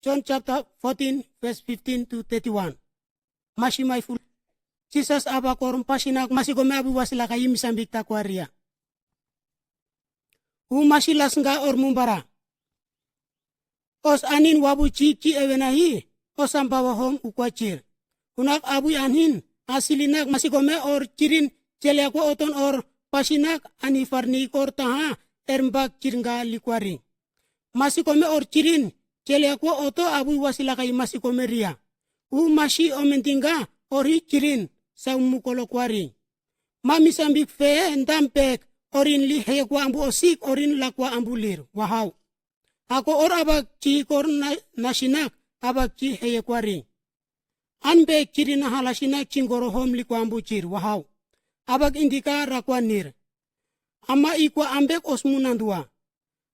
John chapter 14 verse 15 to 31. Mashi maifu Jesus abakor mpashinak masigome abu wasilaka yimisambik takwaria. U mashi lasnga or mumbara. Os anin wabu chi chi ewenahi osam bawa hom ukwachir. Unak abu anhin asilinak masigome or chirin cheleako oton or pashinak ani farni or taha ermbak chirnga likwari. Masikome or chirin cheleako oto abu wasilaka masikome ria. U mashi omentinga ori chirin sa mukolo kwari. Ma misambik fe ndampek orin li hekwa ambu osik orin lakwa ambulir wahau. Ako or abak chi kor nashinak abak chi heyekwari. Anbe chirin halashinak chingoro hom likwa ambu chir wahau. Abak indika rakwa nir. Ama ikwa ambek osmunandua.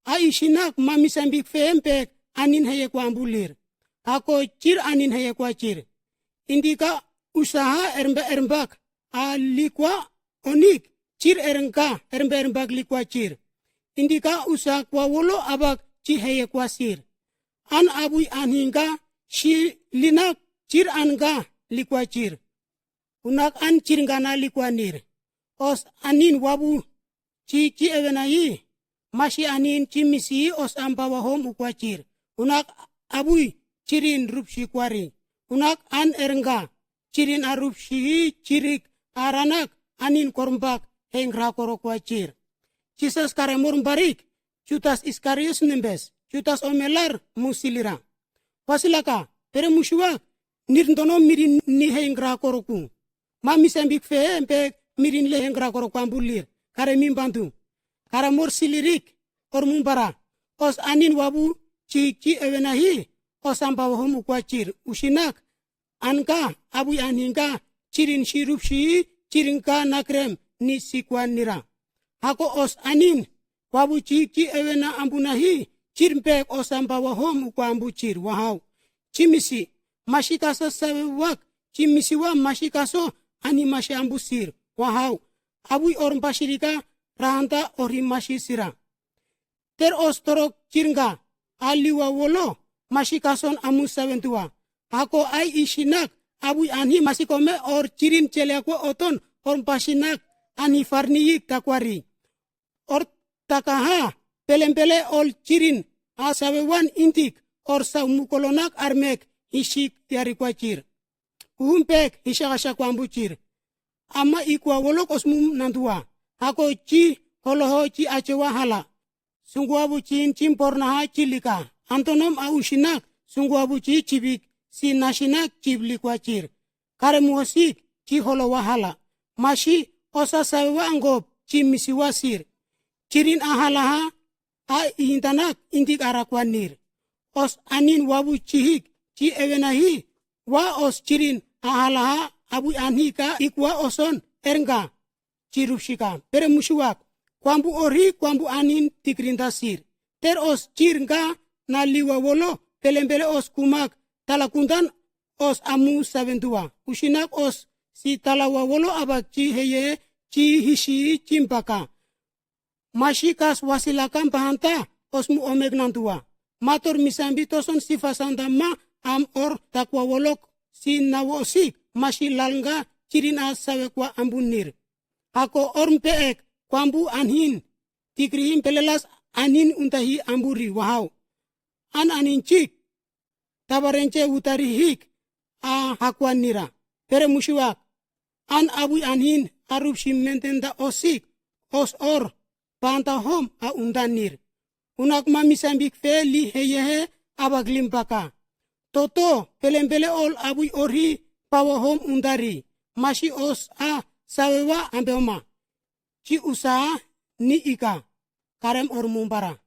A ishinak ma misambik fe anin heyekwa ambulir. Ako chir anin heyekwa chir. Indika usaha ermbe ermbak a likwa onik chir erengka ermbe ermbak likwa chir. Indika usaha kwa wolo abak chi heyekwa sir. An abui anhinga shi linak chir anga likwa chir. Unak an chirngana likwa nir. Os anin wabu chi chi ewenayi mashi anin chi misi os ambawa hom ukwa chir. Unak abui chirin rupshi kwari. Unak an erenga chirin arupshi chirik aranak anin kormbak hengra korokwa chir. Jesus karemur barik Judas Iskarius nembes Judas omelar musilira. Wasilaka pere mushuwa nirndono mirin ni hengra koroku. Ma misambik fe empe mirin le hengra koroku ambulir. Kare mimbantu. Karamor silirik or mumbara. Os anin wabu chi chi ewenahi os ambawa hom ukwa chir. Ushinak anka abu aninga chirin shirupshi chirinka nakrem ni sikwa nira. Hako os anin wabu chi chi ewena ambunahi chirmpek os ambawa hom ukwa ambu chir wahau. Chimisi mashikaso sawewak chimisiwa mashikaso ani mashi ambu sir wahau. Abu or bashirika rahanta ori mashi sira. Ter os torok chirnga aliwa wolo mashikason amu sawentua. Ako ai ishinak abu anhi masikome or chirin cheleako oton or bashinak ani farniyik takwari. Or takaha pelempele ol chirin a sawewan intik or sa mukolonak armek hishik tiarikwa chir. Uhumpek hishakasha kwambu chir. Ama ikwa wolok osmum nandua. Ako chi holoho chi achewa hala. Sungguabu chin chimpornaha chilika. Antonom a ushinak sungguabu chi chibik si nashinak chiblikwa chir. Kare muosik chi holowa hala. Mashi osa sawewa angop chi misiwa sir. Chirin ahalaha a ihintanak intik arakwa nir. Os anin wabu chihik chi ewenahi wa os chirin ahalaha abu anhika ikwa oson ernga chirupshika. Pere mushuwak kwambu ori kwambu anin tikrinda sir. Ter os chirnga na liwa wolo pelembele os kumak talakundan os amu saventua. Ushinak os si talawa wolo abak chi heye chi hishi chimpaka. Mashikas wasilakam pahanta osmu omek nantua. Mator misambi toson sifasanda ma am or takwa wolok si nawo osik mashi lalnga chirin a sawekwa ambunir. Ako ormpeek kwambu anhin tikrihim pelelas anin untahi amburi wahau. An anin chik tabarenche utari hik a hakwan nira. Pere mushiwak an abu anhin arup shimmentenda osik os or panta hom a undanir. Unak mamisambik fe li heyehe abak limpaka. Toto pelembele ol abui orhi pawa hom undari. Mashi os a sawewa ambeoma. Chi usaha ni ika. Karem or mumbara.